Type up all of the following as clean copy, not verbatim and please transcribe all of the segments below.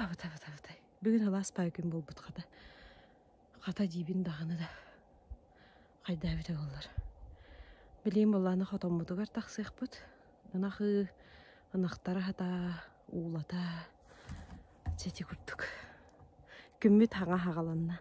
Абытай, абытай. Бүгүн алаас паай күн буолбут хата. Хата диибин даҕаны да. Хайда эбитэ буоллар. Билигин буоллаҕына хотоммутугар тахсыахпыт. Ынах ыы, ынахтара хата, уулата. Чэ ити курдук. Күммүт хаҥа хаҕаланна.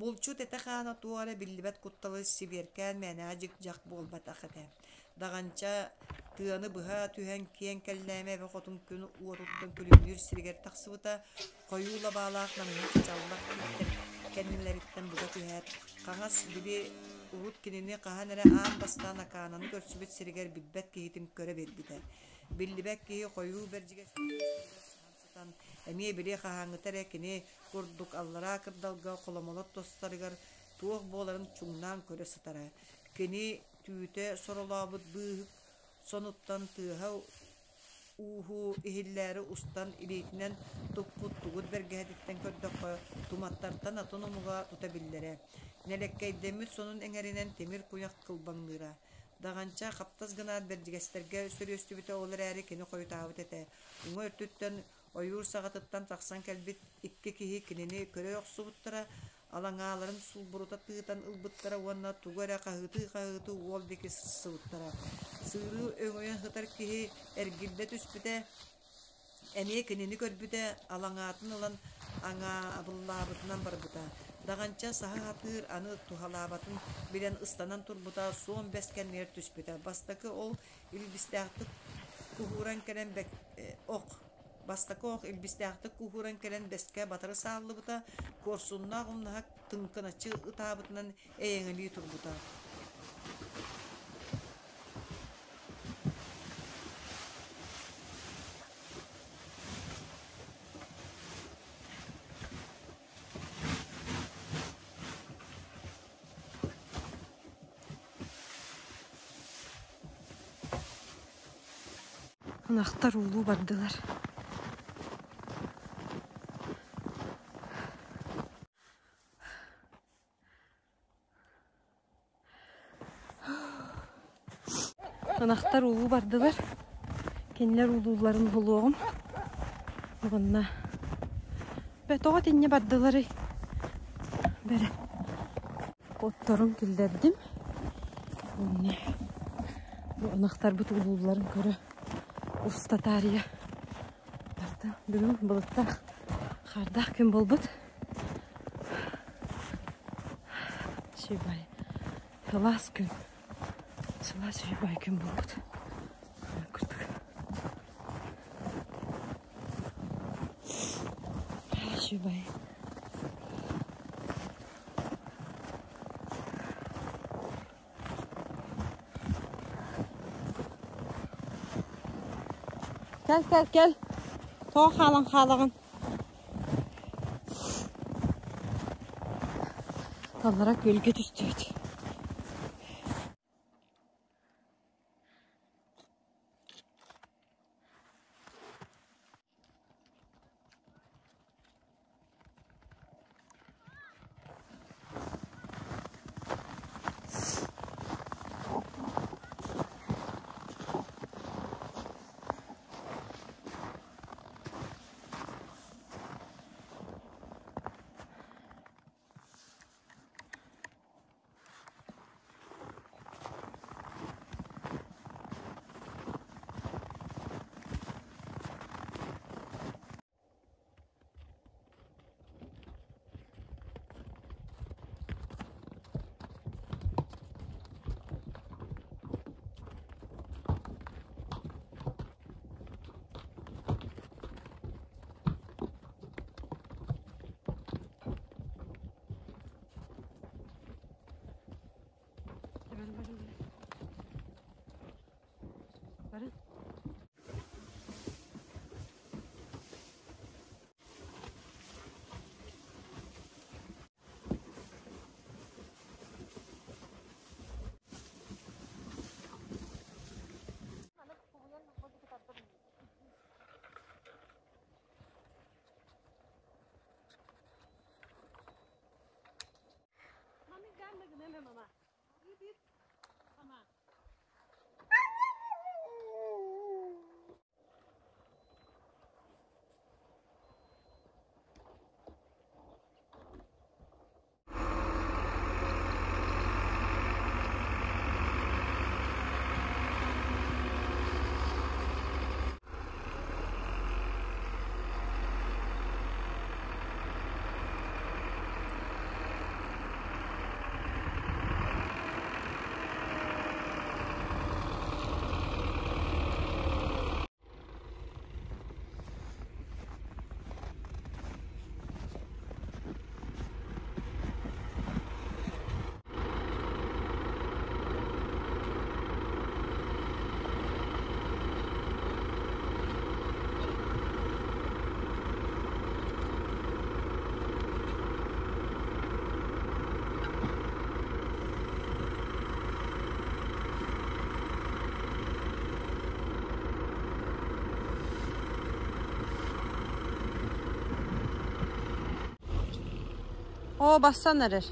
Булчут этэ-хаана туох эрэ биллибэт кутталы сибиэркээн мээнэҕэ дьик-дьах буолбатах этэ. Даҕанча тыаны быһа түһэн киэҥ кэллээмэ эбэ хотун күн уотуттан күлүмнүүр сиригэр тахсыбыта, хойуу лабаалаах намыһах чаллах тииттэр кэннилэриттэн буга түһээт, хаҥас били урут кинини хаһан эрэ аан бастаан Акаананы көрсүбүт сиригэр билбэт киһитин көрө биэрбитэ. Биллибэт киһи хойуу бэрдьигэс саһан сытан, эмиэ били хаһааҥҥыта эрэ кини курдук аллараа кырдалга холомолор тостарыгар туох буоларын чуҥнаан көрө сытара. Кини түүтэ соролообут быыһык сонуттан тыаһа ууһуу иһиллээри устан илиитинэн туппут тугут бэргэһэтиттэн көрдөххө, туматтартан атын омуга тута биллэрэ. Нэлэккэйдэммит сонун эҥэринэн тимир куйах кылбаҥныыра. Даҕанча хаптас гынаат бэрдьигэстэргэ сөрүөстүбүтэ, ол эрээри кини хойутаабыт этэ. Уҥа өртүттэн ойуур саҕатыттан тахсан кэлбит икки киһи кинини көрө охсубуттара, алаҥааларын сулбурута тыытан ылбыттара уонна тугу эрэ хаһыытыы-хаһыытыы уол диэки сырсыбыттара. Сыырыы өҥөйөн сытар киһи эргиллэ түспүтэ, эмиэ кинини көрбүтэ, алаҥаатын ылан аҥаабыллаабытынан барбыта. Даҕанча саһа сатыыр аны туһалаабатын билэн ыстанан турбута, суон бэс кэннигэр түспүтэ. Бастакы ол илбистээхтик куһууран кэлэн ох Бастакы ох илбистээхтик куһууран кэлэн бэскэ батары сааллыбыта, куорсуннаах умнаһа тыҥкыначчы ытаабытынан эйэҥэлии турбута. Ынахтар уулуу бардылар. Ынахтар уулуу бардылар. Кинилэр уулуулларын уһулуоҕум. Уонна Бэ тоҕо итиннэ бардыларый? Бэрэ. Отторун киллэрдим. Уонна бу ынахтарбыт уулуулларын көрө уста таарыйа бардым. Бүгүн былыттаах, хаардаах күн буолбут. Үчүгэй. Сылаас күн. Сылаас үчүгэй күн буолбут. Курдук. Үчүгэй. Кэл, кэл, кэл. Тоҕо хаалан хаалаҕын? Аллара күөлгэ түстүбүт. Оо, бассан эрэр.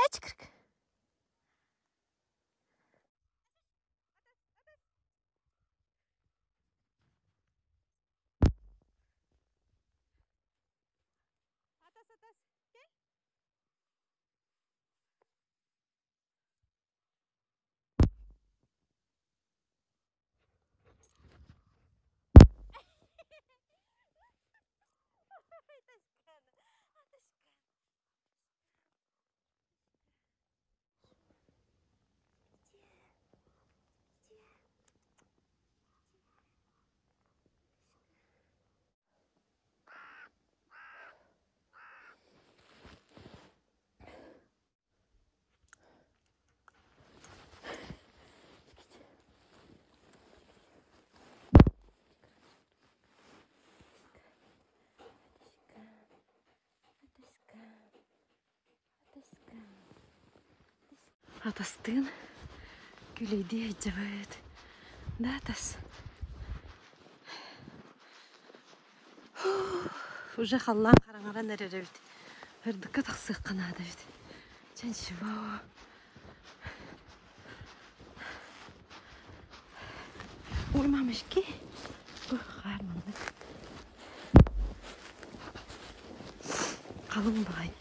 Эчкирк. Атас, атас, кел. Атастыын күлэйдии сылдьабыт. Да, атас? Уже халлаан хараҥаран эрэр эбит. Ырдыкка тахсыахха наада эбит. Чэ ничего. Ой, мамочки. Хаар маннык. Халыҥ баҕай.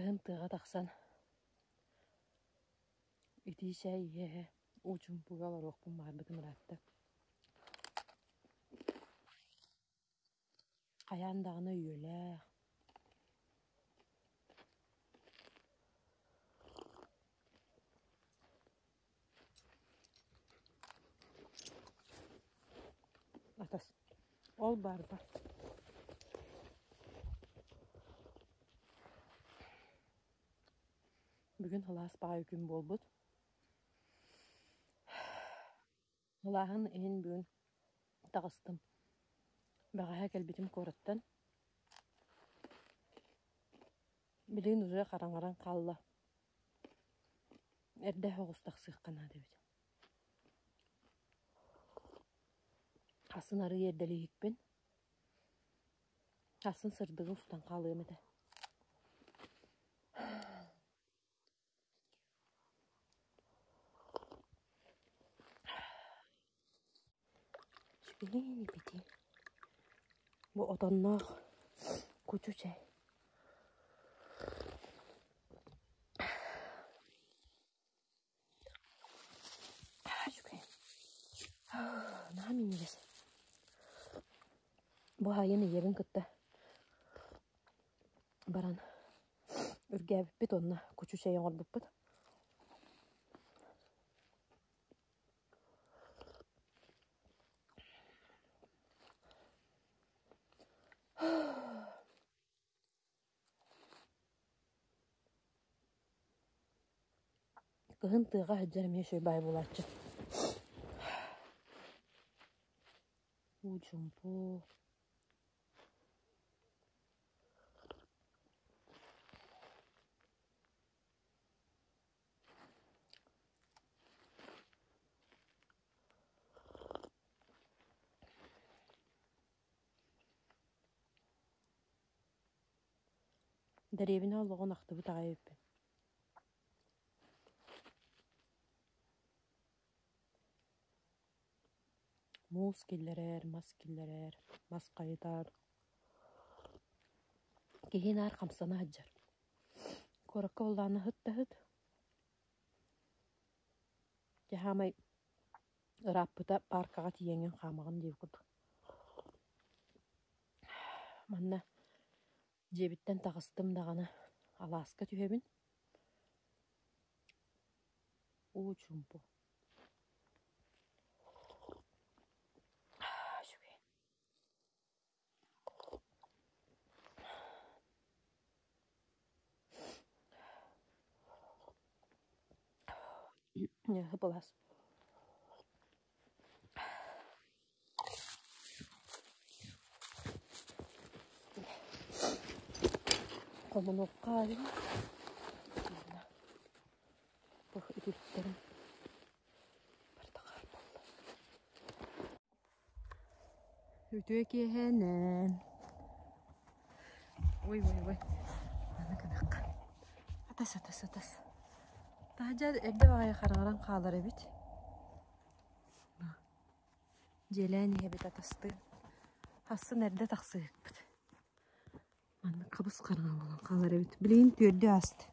Кыһын тыаҕа тахсан итии чэй иһэ-иһэ уу чуумпуга олоруохпун баҕарбытым ыраатта. Хайаан даҕаны өйүөлээх Атас ол баарба Бүгүн сылаас баҕайы күн буолбут. Сылааһын иһин бүгүн таҕыстым. Бэҕэһээ кэлбитим куораттан. Билигин уже хараҥаран хаалла. Эрдэ оҕус тахсыахха наада эбит. Хасын арыый эрдэлииһикпин. Хасын сырдыгы устан хаалыам этэ. Сүбэлээн эбитий. Бу отонноох кучу чэй. Үчүгэй. Наһаа минньигэс. Бу аайын ийэбин кытта баран үргээбиппит уонна кучу чэй оҥорбуппут. Кыһын тыаҕа сылдьар эмиэ үчүгэй баай буолааччы. Уу чуумпу. Дэриэбинэ олоҕун ахтыбыт аҕай эбиппин. Муус киллэрэр, мас киллэрэр, мас хайытар. Киһи наар хамсана сылдьар. Куоракка буоллаҕына ыһыт да ыһыт. Дьэ саамай ырааппыта пааркаҕа тиийэҥҥин хаамаҕын диэбит курдук. Манна дьиэбиттэн таҕыстым даҕаны алааска түһэбин. Уу чуумпу. Үчүгэй. Былас. Хомунуохха Бу үтүлүктэрим барыта хаар буолла. Үтүө киэһэнэн. Ой, ой, ой. Аны гынахха. Атас, атас, атас. Таһдьа эрдэ баҕайы хараҥаран хаалар эбит. Дьиэлээн иһэбит атастыын. Хассын эрдэ тахсыһыкпыт. Маннык хабыс хараҥа буолан хаалар эбит. Билигин түөрдү ааста.